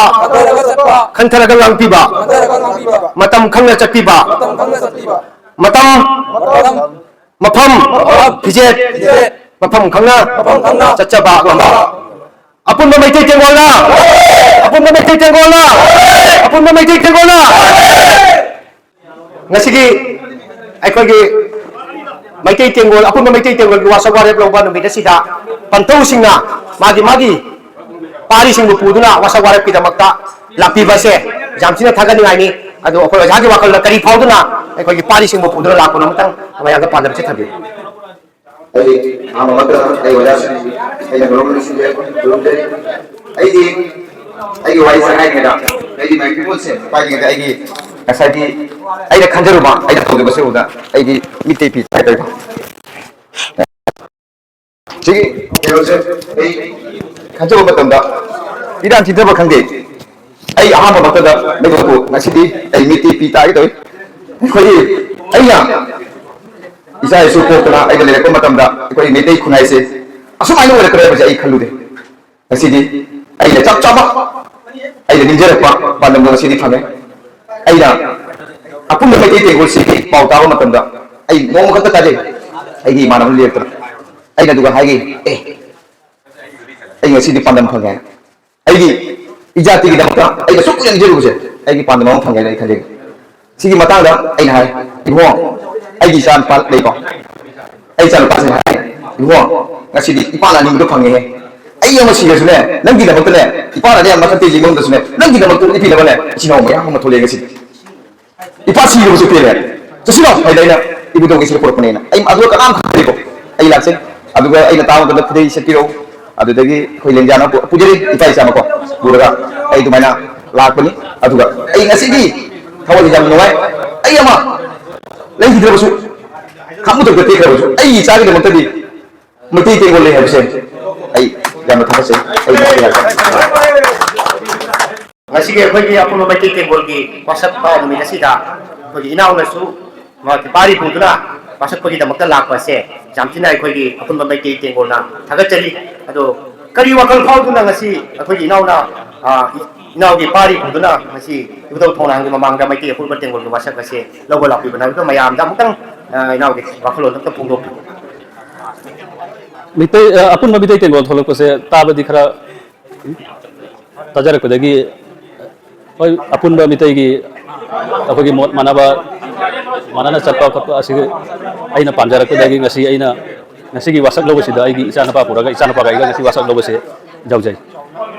ꯈꯟꯊꯔꯒ ꯉꯥꯡꯕꯤꯕ, ꯃꯇꯝ ꯈꯪꯅ ꯆꯠꯄꯤꯕ, ꯃꯇꯝ, ꯃꯐꯝ, ꯐꯤꯖꯦꯠ, ꯃꯐꯝ ꯈꯪꯅ ꯆꯠꯆꯕ ꯉꯝꯕ꯫ ꯑꯄꯨꯟꯕ ꯃꯩꯇꯩ ꯇꯦꯡꯒꯣꯜꯅ, ꯑꯄꯨꯟꯕ ꯃꯩꯇꯩ ꯇꯦꯡꯒꯣꯜꯅ, ꯑꯄꯨꯟꯕ ꯃꯩꯇꯩ ꯇꯦꯡꯒꯣꯜꯅ꯫ ꯉꯁꯤꯒꯤ ꯑꯩꯈꯣꯏꯒꯤ ꯃꯩꯇꯩ ꯇꯦꯡꯒꯣꯜ, ꯑꯄꯨꯟꯕ ꯃꯩꯇꯩ ꯇꯦꯡꯒꯣꯜꯒꯤ ꯋꯥꯁꯛ ꯋꯥꯔꯦꯞ ꯂꯧꯕ ꯅꯨꯃꯤꯠ ꯑꯁꯤꯗ ꯄꯟꯊꯧꯁꯤꯡꯅ ꯃꯥꯒꯤ ꯃꯥꯒꯤ ꯄꯥꯔꯤꯁꯤꯡꯕꯨ ꯄꯨꯗꯨꯅ ꯋꯥꯁꯛ ꯋꯥꯔꯦꯞꯀꯤꯗꯃꯛꯇ ꯂꯥꯛꯄꯤꯕꯁꯦ ꯌꯥꯝ ꯊꯤꯅ ꯊꯥꯒꯠꯅꯤꯡꯉꯥꯏꯅꯤ꯫ ꯑꯗꯨ ꯑꯩꯈꯣꯏ ꯑꯣꯖꯥꯒꯤ ꯋꯥꯈꯜꯗ ꯀꯔꯤ ꯐꯥꯎꯗꯨꯅ ꯑꯩꯈꯣꯏꯒꯤ ꯄꯥꯔꯤꯁꯤꯡꯕꯨ ꯄꯨꯗꯨꯅ ꯂꯥꯛꯄꯅꯣ ꯑꯃꯇꯪ ꯃꯌꯥꯝꯗ ꯄꯥꯟꯗꯝꯁꯦ ꯊꯝꯕꯤꯌꯨ꯫ ꯑꯩ ꯑꯍꯥꯟꯕꯃꯛꯇ ꯑꯩ ꯑꯣꯖꯥꯁꯤꯡ ꯑꯩꯅ ꯃꯔꯨꯞ ꯅꯨꯡꯁꯤꯡꯖꯩ, ꯈꯨꯔꯨꯝꯖꯔꯤ꯫ ꯑꯩꯗꯤ ꯑꯩꯒꯤ ꯋꯥꯔꯤꯁꯦ ꯍꯥꯏꯔꯤꯉꯩꯗ ꯑꯩꯗꯤ ꯃꯥꯏꯀ꯭ꯔꯣꯐꯣꯟꯁꯦ ꯄꯥꯏꯔꯤꯉꯩꯗ ꯑꯩꯒꯤ ꯉꯁꯥꯏꯒꯤ ꯑꯩꯅ ꯈꯟꯖꯔꯨꯕ, ꯑꯩꯅ ꯇꯧꯖꯕꯁꯦ ꯎꯕꯗ ꯑꯩꯗꯤ ꯃꯤꯠꯇꯩ ꯄꯤ ꯇꯥꯏ ꯇꯧꯏꯀꯣ꯫ ꯁꯤꯒꯤ ꯀꯩꯅꯣꯁꯦ ꯑꯩ ꯈꯟꯖꯕ ꯃꯇꯝꯗ ꯏꯔꯥꯡ ꯊꯤꯟꯊꯕ ꯈꯪꯗꯦ꯫ ꯑꯩ ꯑꯍꯥꯟꯕ ꯃꯛꯇꯗ ꯃꯩꯕꯥꯕꯨ ꯉꯁꯤꯗꯤ ꯑꯩ ꯃꯤꯠꯇꯤ ꯄꯤ ꯇꯥꯒꯦ ꯇꯧꯏ꯫ ꯑꯩꯈꯣꯏꯒꯤ ꯑꯩꯅ ꯏꯆꯥ ꯏꯁꯨ ꯄꯣꯛꯇꯅ ꯑꯩꯅ ꯂꯩꯔꯛꯄ ꯃꯇꯝꯗ ꯑꯩꯈꯣꯏ ꯃꯩꯇꯩ ꯈꯨꯟꯅꯥꯏꯁꯦ ꯑꯁꯨꯃꯥꯏꯅ ꯑꯣꯏꯔꯛꯀꯅꯤ ꯍꯥꯏꯕꯁꯦ ꯑꯩ ꯈꯜꯂꯨꯗꯦ꯫ ꯉꯁꯤꯗꯤ ꯑꯩꯅ ꯆꯞ ꯆꯥꯕ ꯑꯩꯅ ꯅꯤꯡꯖꯔꯛꯄ ꯄꯥꯟꯗꯝꯗꯣ ꯉꯁꯤꯗꯤ ꯐꯪꯉꯦ꯫ ꯑꯩꯅ ꯑꯄꯨꯟꯕ ꯃꯩꯇꯩ ꯇꯦꯡꯒꯣꯜꯁꯤꯒꯤ ꯄꯥꯎ ꯇꯥꯕ ꯃꯇꯝꯗ ꯑꯩ ꯅꯣꯡꯃ ꯈꯛꯇ ꯇꯥꯖꯩ꯫ ꯑꯩꯒꯤ ꯏꯃꯥꯟꯅꯕꯅ ꯂꯦꯞꯇꯅ ꯑꯩꯅ ꯑꯗꯨꯒ ꯍꯥꯏꯈꯤ, "ꯑꯦ, ꯑꯩ ꯉꯁꯤꯗꯤ ꯄꯥꯟꯗꯝ ꯐꯪꯉꯦ ꯍꯥꯏꯅ꯫ ꯑꯩꯒꯤ ꯏꯖꯥꯇꯤꯒꯤꯗꯃꯛꯇ ꯑꯩꯅ ꯁꯨꯛ ꯀꯨꯏꯅ ꯅꯤꯡꯖꯔꯨꯕꯁꯦ ꯑꯩꯒꯤ ꯄꯥꯟꯗꯝ ꯑꯃ ꯐꯪꯉꯦ ꯍꯥꯏꯅ ꯑꯩ ꯈꯟꯖꯩ꯫" ꯁꯤꯒꯤ ꯃꯇꯥꯡꯗ ꯑꯩꯅ ꯍꯥꯏ, "ꯏꯕꯨꯡꯉꯣ, ꯑꯩꯒꯤ ꯏꯆꯥ ꯅꯨꯄꯥ ꯂꯩꯀꯣ, ꯑꯩ ꯏꯆꯥ ꯅꯨꯄꯥꯁꯤꯡ ꯍꯥꯏ, ꯏꯕꯨꯡꯉꯣ, ꯉꯁꯤꯗꯤ ꯏꯄꯥꯅ ꯑꯅꯤꯡꯕꯗꯣ ꯐꯪꯉꯦꯍꯦ꯫ ꯑꯩ ꯑꯃ ꯁꯤꯔꯁꯨꯅꯦ, ꯅꯪꯒꯤꯗꯃꯛꯇꯅꯦ, ꯏꯄꯥꯅꯅꯦ ꯃꯊꯛꯇ ꯌꯦꯡꯉꯝꯗꯁꯨꯅꯦ, ꯅꯪꯒꯤꯗꯃꯛꯇ ꯂꯦꯞꯄꯤꯅꯕꯅꯦ ꯏꯆꯤꯟ ꯏꯅꯥꯎ ꯃꯌꯥꯝ ꯑꯃ ꯊꯣꯛꯂꯛꯑꯦ ꯉꯁꯤꯗꯤ꯫ ꯏꯄꯥ ꯁꯤꯔꯕꯁꯨ ꯄꯦꯜꯂꯦ꯫ ꯆꯠꯁꯤꯜꯂꯣ ꯍꯥꯏꯅ ꯑꯩꯅ ꯏꯕꯨꯙꯧꯒꯤꯁꯤꯗ ꯄꯨꯔꯛꯄꯅꯦꯅ꯫ ꯑꯩ ꯑꯗꯨꯒ ꯀꯅꯥꯝ ꯈꯪꯗꯦꯀꯣ꯫ ꯑꯩ ꯂꯥꯛꯆꯩ꯫ ꯑꯗꯨꯒ ꯑꯩꯅ ꯇꯥꯕ ꯃꯇꯝꯗ ꯈꯨꯗꯩ ꯁꯦꯠꯄꯤꯔꯛꯎ, ꯑꯗꯨꯗꯒꯤ ꯑꯩꯈꯣꯏ ꯂꯦꯡꯖꯥꯅ ꯄꯨ-, ꯄꯨꯖꯔꯤ, ꯏꯄꯥ ꯏꯆꯥ ꯑꯃꯀꯣ ꯄꯨꯔꯒ ꯑꯩ ꯑꯗꯨꯃꯥꯏꯅ ꯂꯥꯛꯄꯅꯤ꯫ ꯑꯗꯨꯒ ꯑꯩ ꯉꯁꯤꯗꯤ ꯊꯋꯥꯏꯁꯦ ꯌꯥꯝ ꯅꯨꯡꯉꯥꯏ꯫ ꯑꯩ ꯑꯃ ꯂꯩꯈꯤꯗ꯭ꯔꯕꯁꯨ, ꯈꯥꯡꯕ ꯊꯣꯛꯇ ꯇꯦꯛꯈ꯭ꯔꯕꯁꯨ, ꯑꯩꯒꯤ ꯏꯆꯥꯒꯤꯗꯃꯛꯇꯗꯤ ꯃꯩꯇꯩ ꯇꯦꯡꯒꯣꯜ ꯂꯩ ꯍꯥꯏꯕꯁꯦ ꯑꯩ ꯌꯥꯝꯅ ꯊꯥꯒꯠꯆꯩ꯫ ꯑꯩ ꯃꯁꯤ ꯍꯥꯏꯖꯔꯤ꯫ ꯉꯁꯤꯒꯤ ꯑꯩꯈꯣꯏꯒꯤ ꯑꯄꯨꯟꯕ ꯃꯩꯇꯩ ꯇꯦꯡꯒꯣꯜꯒꯤ ꯋꯥꯁꯛꯄ ꯅꯨꯃꯤꯠ ꯑꯁꯤꯗ ꯑꯩꯈꯣꯏꯒꯤ ꯏꯅꯥꯎꯅꯁꯨ ꯃꯍꯥꯛꯀꯤ ꯄꯥꯔꯤ ꯄꯨꯗꯨꯅ ꯋꯥꯁꯛꯄꯒꯤꯗꯃꯛꯇ ꯂꯥꯛꯄ ꯑꯁꯦ ꯌꯥꯝ ꯊꯤꯅ ꯑꯩꯈꯣꯏꯒꯤ ꯑꯄꯨꯟꯕ ꯃꯩꯇꯩ ꯇꯦꯡꯒꯣꯜꯅ ꯊꯥꯒꯠꯆꯔꯤ꯫ ꯑꯗꯣ ꯀꯔꯤ ꯋꯥꯈꯜ ꯐꯥꯎꯗꯨꯅ ꯉꯁꯤ ꯑꯩꯈꯣꯏꯒꯤ ꯏꯅꯥꯎꯅ, ꯑ, ꯏꯅꯥꯎꯒꯤ ꯄꯥꯔꯤ ꯄꯨꯗꯨꯅ ꯉꯁꯤ ꯏꯕꯨꯙꯧ ꯊꯣꯡꯅꯥꯡꯒꯤ ꯃꯃꯥꯡꯗ ꯃꯩꯇꯩ ꯑꯄꯨꯟꯕ ꯇꯦꯡꯒꯣꯜꯒꯤ ꯋꯥꯁꯛ ꯑꯁꯦ ꯂꯧꯕ ꯂꯥꯛꯄꯤꯕꯅꯣ ꯍꯥꯏꯕꯗꯣ ꯃꯌꯥꯝꯗ ꯑꯃꯨꯛꯇꯪ, ꯑ, ꯏꯅꯥꯎꯒꯤ ꯋꯥꯈꯜꯂꯣꯟ ꯑꯝꯇ ꯐꯣꯡꯗꯣꯛꯄꯤꯌꯨ꯫ ꯃꯤꯇꯩ, ꯑ, ꯑꯄꯨꯟꯕ ꯃꯤꯇꯩ ꯇꯦꯡꯒꯣꯜ ꯊꯣꯛꯂꯛꯄꯁꯦ ꯇꯥꯕꯗꯤ ꯈꯔ ꯇꯥꯖꯔꯛꯄꯗꯒꯤ, ꯍꯣꯏ, ꯑꯄꯨꯟꯕ ꯃꯤꯇꯩꯒꯤ ꯑꯩꯈꯣꯏꯒꯤ ꯃꯣꯠ ꯃꯥꯟꯅꯕ, ꯃꯥꯟꯅꯅ ꯆꯠꯄ ꯈꯣꯠꯄ ꯑꯁꯤ ꯑꯩꯅ ꯄꯥꯝꯖꯔꯛꯄꯗꯒꯤ ꯉꯁꯤ ꯑꯩꯅ, ꯉꯁꯤꯒꯤ ꯋꯥꯁꯛ ꯂꯧꯕꯁꯤꯗ ꯑꯩꯒꯤ ꯏꯆꯥꯅꯨꯄꯥ ꯄꯨꯔꯒ, ꯏꯆꯥꯅꯨꯄꯥꯒ ꯑꯩꯒ ꯉꯁꯤ ꯋꯥꯁꯛ ꯂꯧꯕꯁꯦ ꯌꯥꯎꯖꯩ꯫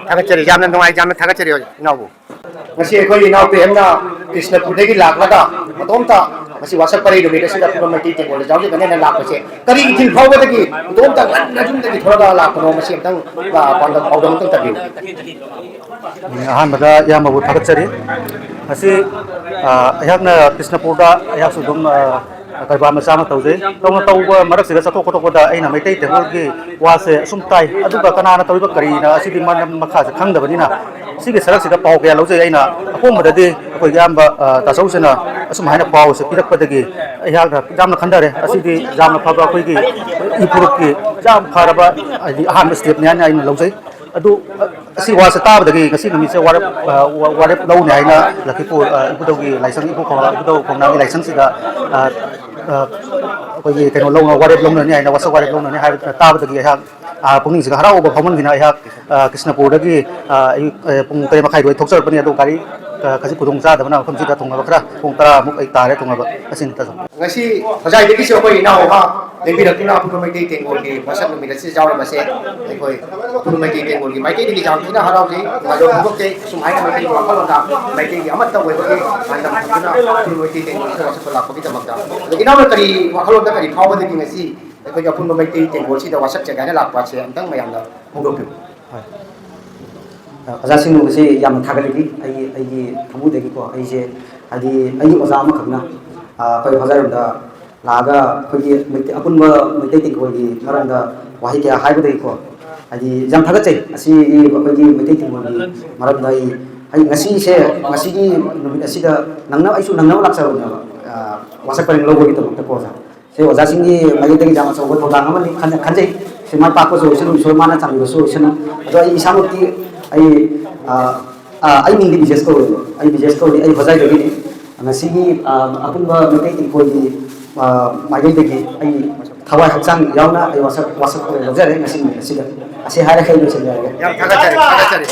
ꯊꯥꯒꯠꯆꯔꯤ, ꯌꯥꯝꯅ ꯅꯨꯡꯉꯥꯏ, ꯌꯥꯝꯅ ꯊꯥꯒꯠꯆꯔꯤ ꯏꯅꯥꯎꯕꯨ꯫ ꯉꯁꯤ ꯑꯩꯈꯣꯏ ꯏꯅꯥꯎ ꯄ꯭ꯔꯦꯝꯅ ꯀ꯭ꯔꯤꯁꯅꯄꯨꯔꯗꯒꯤ ꯂꯥꯛꯂꯒ ꯃꯇꯣꯝꯇ ꯉꯁꯤ ꯋꯥꯁꯛ ꯄꯔꯦꯡ ꯅꯨꯃꯤꯠ ꯑꯁꯤꯗ ꯑꯩꯈꯣꯏ ꯃꯩꯇꯩ ꯇꯦꯡꯒꯣꯜꯗ ꯌꯥꯎꯖꯒꯅꯤ ꯍꯥꯏꯅ ꯂꯥꯛꯄꯁꯦ ꯀꯔꯤ ꯏꯊꯤꯜ ꯐꯥꯎꯕꯗꯒꯤ ꯃꯇꯣꯝꯇ ꯉꯟꯅ ꯌꯨꯝꯗꯒꯤ ꯊꯣꯛꯂꯒ ꯂꯥꯛꯄꯅꯣ, ꯃꯁꯤ ꯑꯝꯇꯪ, ꯑ, ꯄꯥꯎꯗꯝ, ꯄꯥꯎꯗꯝ ꯑꯝꯇꯪ ꯇꯝꯕꯤꯌꯨ꯫ ꯑꯍꯥꯟꯕꯗ ꯏꯌꯥꯝꯕꯕꯨ ꯊꯥꯒꯠꯆꯔꯤ꯫ ꯉꯁꯤ, ꯑ, ꯑꯩꯍꯥꯛꯅ ꯀ꯭ꯔꯤꯁꯅꯄꯨꯔꯗ ꯑꯩꯍꯥꯛꯁꯨ ꯑꯗꯨꯝ, ꯑ, ꯀꯔꯕꯥꯔ ꯃꯆꯥ ꯑꯃ ꯇꯧꯖꯩ꯫ ꯇꯧꯅ ꯇꯧꯕ ꯃꯔꯛꯁꯤꯗ ꯆꯠꯊꯣꯛ ꯈꯣꯠꯇꯣꯛꯄꯗ ꯑꯩꯅ ꯃꯩꯇꯩ ꯇꯦꯡꯒꯣꯜꯒꯤ ꯋꯥꯁꯦ ꯑꯁꯨꯝ ꯇꯥꯏ, ꯑꯗꯨꯒ ꯀꯅꯥꯅ ꯇꯧꯔꯤꯕ ꯀꯔꯤꯅ ꯑꯁꯤꯗꯤ ꯃꯔꯝ ꯃꯈꯥꯁꯦ ꯈꯪꯗꯕꯅꯤꯅ ꯁꯤꯒꯤ ꯁꯔꯛꯁꯤꯗ ꯄꯥꯎ ꯀꯌꯥ ꯂꯧꯖꯩ꯫ ꯑꯩꯅ ꯑꯍꯣꯡꯕꯗꯗꯤ ꯑꯩꯈꯣꯏꯒꯤ ꯑꯌꯥꯝꯕ, ꯑ, ꯇꯥꯆꯧꯁꯤꯅ ꯑꯁꯨꯝ ꯍꯥꯏꯅ ꯄꯥꯎꯁꯦ ꯄꯤꯔꯛꯄꯗꯒꯤ ꯑꯩꯍꯥꯛꯅ ꯌꯥꯝꯅ ꯈꯟꯊꯔꯦ꯫ ꯑꯁꯤꯗꯤ ꯌꯥꯝꯅ ꯐꯕ ꯑꯩꯈꯣꯏꯒꯤ ꯏ ꯐꯨꯔꯨꯞꯀꯤ ꯌꯥꯝ ꯐꯔꯕ ꯍꯥꯏꯗꯤ ꯑꯍꯥꯟꯕ ꯁ꯭ꯇꯦꯞꯅꯤ ꯍꯥꯏꯅ ꯑꯩꯅ ꯂꯧꯖꯩ꯫ ꯑꯗꯨ, ꯑ, ꯑꯁꯤ ꯋꯥꯁꯦ ꯇꯥꯕꯗꯒꯤ ꯉꯁꯤ ꯅꯨꯃꯤꯠꯁꯦ ꯋꯥꯔꯦꯞ, ꯑ, ꯋꯥ-, ꯋꯥꯔꯦꯞ ꯂꯧꯅꯤ ꯍꯥꯏꯅ ꯂꯛꯈꯤꯄꯨꯔ, ꯑ, ꯏꯕꯨꯙꯧꯒꯤ ꯂꯥꯏꯁꯪ, ꯏꯕꯨꯙꯧ ꯈꯣꯡꯅꯥꯡ, ꯏꯕꯨꯙꯧ ꯈꯣꯡꯅꯥꯡꯒꯤ ꯂꯥꯏꯁꯪꯁꯤꯗ, ꯑ, ꯑ, ꯑꯩꯈꯣꯏꯒꯤ ꯀꯩꯅꯣ ꯂꯧꯅ, ꯋꯥꯔꯦꯞ ꯂꯧꯅꯅꯤ ꯍꯥꯏꯅ, ꯋꯥꯁꯛ ꯋꯥꯔꯦꯞ ꯂꯧꯅꯅꯤ ꯍꯥꯏꯕ ꯇꯥꯕꯗꯒꯤ ꯑꯩꯍꯥꯛ, ꯑ, ꯄꯨꯛꯅꯤꯡꯁꯤꯗ ꯍꯔꯥꯎꯕ ꯐꯥꯎꯃꯟꯈꯤꯅ ꯑꯩꯍꯥꯛ, ꯑ, ꯀ꯭ꯔꯤꯁꯅꯄꯨꯔꯗꯒꯤ, ꯑ, ꯑꯌꯨꯛ, ꯑ, ꯄꯨꯡ ꯇꯔꯦꯠ ꯃꯈꯥꯏ ꯑꯗꯨꯋꯥꯏ ꯊꯣꯛꯆꯔꯛꯄꯅꯤ꯫ ꯑꯗꯣ ꯒꯥꯔꯤ, ꯑ, ꯈꯖꯤꯛ ꯈꯨꯗꯣꯡ ꯆꯥꯗꯕꯅ ꯃꯐꯝꯁꯤꯗ ꯊꯨꯡꯉꯕ ꯈꯔ ꯄꯨꯡ ꯇꯔꯥꯃꯨꯛ ꯑꯩ ꯇꯥꯔꯦ ꯊꯨꯡꯉꯕ꯫ ꯑꯁꯤꯅꯤ ꯇꯥꯆꯧ꯫ ꯉꯁꯤ ꯍꯣꯖꯥꯏꯗꯒꯤꯁꯨ ꯑꯩꯈꯣꯏ ꯏꯅꯥꯎ ꯑꯃ ꯂꯦꯡꯕꯤꯔꯛꯇꯨꯅ ꯑꯄꯨꯟꯕ ꯃꯩꯇꯩ ꯇꯦꯡꯒꯣꯜꯒꯤ ꯋꯥꯁꯛ ꯅꯨꯃꯤꯠ ꯑꯁꯤꯗ ꯌꯥꯎꯔꯕꯁꯦ ꯑꯩꯈꯣꯏ ꯑꯄꯨꯟꯕ ꯃꯩꯇꯩ ꯇꯦꯡꯒꯣꯜꯒꯤ ꯃꯥꯏꯀꯩꯗꯒꯤ ꯌꯥꯝ ꯊꯤꯅ ꯍꯔꯥꯎꯖꯩ, ꯅꯨꯡꯉꯥꯏꯕ ꯐꯣꯡꯗꯣꯛꯆꯩ꯫ ꯁꯨꯃꯥꯏꯅ ꯃꯩꯇꯩꯒꯤ ꯋꯥꯈꯜꯂꯣꯟꯗ ꯃꯩꯇꯩꯒꯤ ꯑꯃꯠꯇ ꯑꯣꯏꯕꯒꯤ ꯄꯥꯟꯗꯝ ꯊꯝꯗꯨꯅ ꯑꯄꯨꯟꯕ ꯃꯩꯇꯩ ꯇꯦꯡꯒꯣꯜꯒꯤ ꯋꯥꯁꯛꯄ ꯂꯥꯛꯄꯒꯤꯗꯃꯛꯇ꯫ ꯑꯗꯣ ꯏꯅꯥꯎꯅ ꯀꯔꯤ ꯋꯥꯈꯜꯂꯣꯟꯗ ꯀꯔꯤ ꯐꯥꯎꯕꯗꯒꯤ ꯉꯁꯤ ꯑꯩꯈꯣꯏꯒꯤ ꯑꯄꯨꯟꯕ ꯃꯩꯇꯩ ꯇꯦꯡꯒꯣꯜꯁꯤꯗ ꯋꯥꯁꯛꯆꯒꯦ ꯍꯥꯏꯅ ꯂꯥꯛꯄ ꯑꯁꯦ ꯑꯝꯇꯪ ꯃꯌꯥꯝꯅ ꯐꯣꯡꯗꯣꯛꯄꯤꯌꯨ꯫ ꯍꯣꯏ꯫ ꯑ, ꯑꯣꯖꯥꯁꯤꯡꯕꯨꯁꯦ ꯌꯥꯝꯅ ꯊꯥꯒꯠꯂꯤ꯫ ꯑꯩ, ꯑꯩꯒꯤ ꯊꯃꯣꯏꯗꯒꯤꯀꯣ, ꯑꯩꯁꯦ ꯍꯥꯏꯗꯤ ꯑꯩꯒꯤ ꯑꯣꯖꯥ ꯑꯃꯈꯛꯅ, ꯑ, ꯑꯩꯈꯣꯏ ꯍꯣꯖꯥꯏꯔꯣꯝꯗ ꯂꯥꯛꯑꯒ ꯑꯩꯈꯣꯏꯒꯤ ꯃꯩꯇꯩ, ꯑꯄꯨꯟꯕ ꯃꯩꯇꯩ ꯇꯦꯡꯒꯣꯜꯒꯤ ꯃꯔꯝꯗ ꯋꯥꯍꯩ ꯀꯌꯥ ꯍꯥꯏꯕꯗꯒꯤꯀꯣ, ꯍꯥꯏꯗꯤ ꯌꯥꯝ ꯊꯥꯒꯠꯆꯩ꯫ ꯑꯁꯤꯒꯤ ꯑꯩꯈꯣꯏꯒꯤ ꯃꯩꯇꯩ ꯇꯦꯡꯒꯣꯜꯒꯤ ꯃꯔꯝꯗ ꯑꯩ, ꯑꯩ ꯉꯁꯤꯁꯦ, ꯉꯁꯤꯒꯤ ꯅꯨꯃꯤꯠ ꯑꯁꯤꯗ ꯅꯪꯅ, ꯑꯩꯁꯨ ꯅꯪꯅꯕ ꯂꯥꯛꯆꯕꯅꯦꯕ, ꯑ, ꯋꯥꯁꯛ ꯄꯔꯦꯡ ꯂꯧꯕꯒꯤꯗꯃꯛꯇꯀꯣ ꯑꯣꯖꯥ꯫ ꯁꯤ ꯑꯣꯖꯥꯁꯤꯡꯒꯤ ꯃꯥꯏꯀꯩꯗꯒꯤ ꯌꯥꯝ ꯑꯆꯧꯕ ꯊꯧꯗꯥꯡ ꯑꯃꯅꯤ ꯈꯟ-, ꯈꯟꯖꯩ꯫ ꯁꯤ ꯃꯥꯏ ꯄꯥꯛꯄꯁꯨ ꯑꯣꯏꯁꯅꯨ, ꯏꯁꯣꯔ ꯃꯥꯅ ꯆꯥꯟꯕꯤꯕꯁꯨ ꯑꯣꯏꯁꯅꯨ꯫ ꯑꯗꯣ ꯑꯩ ꯏꯁꯥꯃꯛꯇꯤ ꯑꯩ, ꯑ, ꯑ, ꯑꯩ ꯃꯤꯡꯗꯤ ꯕꯤꯖꯦꯁ ꯀꯧꯋꯦꯕ꯫ ꯑꯩ ꯕꯤꯖꯦꯁ ꯀꯧꯔꯤ, ꯑꯩ ꯍꯣꯖꯥꯏꯗꯒꯤꯅꯤ꯫ ꯉꯁꯤꯒꯤ, ꯑ, ꯑꯄꯨꯟꯕ ꯃꯩꯇꯩ ꯇꯦꯡꯀꯣꯜꯒꯤ, ꯑ, ꯃꯥꯏꯀꯩꯗꯒꯤ ꯑꯩ ꯊꯋꯥꯏ ꯍꯛꯆꯥꯡ ꯌꯥꯎꯅ ꯑꯩ ꯋꯥꯁꯛ, ꯋꯥꯁꯛ ꯂꯧꯖꯔꯦ ꯉꯁꯤ ꯅꯨꯃꯤꯠ ꯑꯁꯤꯗ꯫ ꯑꯁꯤ ꯍꯥꯏꯔꯒ ꯑꯩ ꯂꯣꯏꯁꯤꯟꯖꯔꯒꯦ꯫ ꯌꯥꯝ ꯊꯥꯒꯠꯆꯔꯤ, ꯊꯥꯒꯠꯆꯔꯤ꯫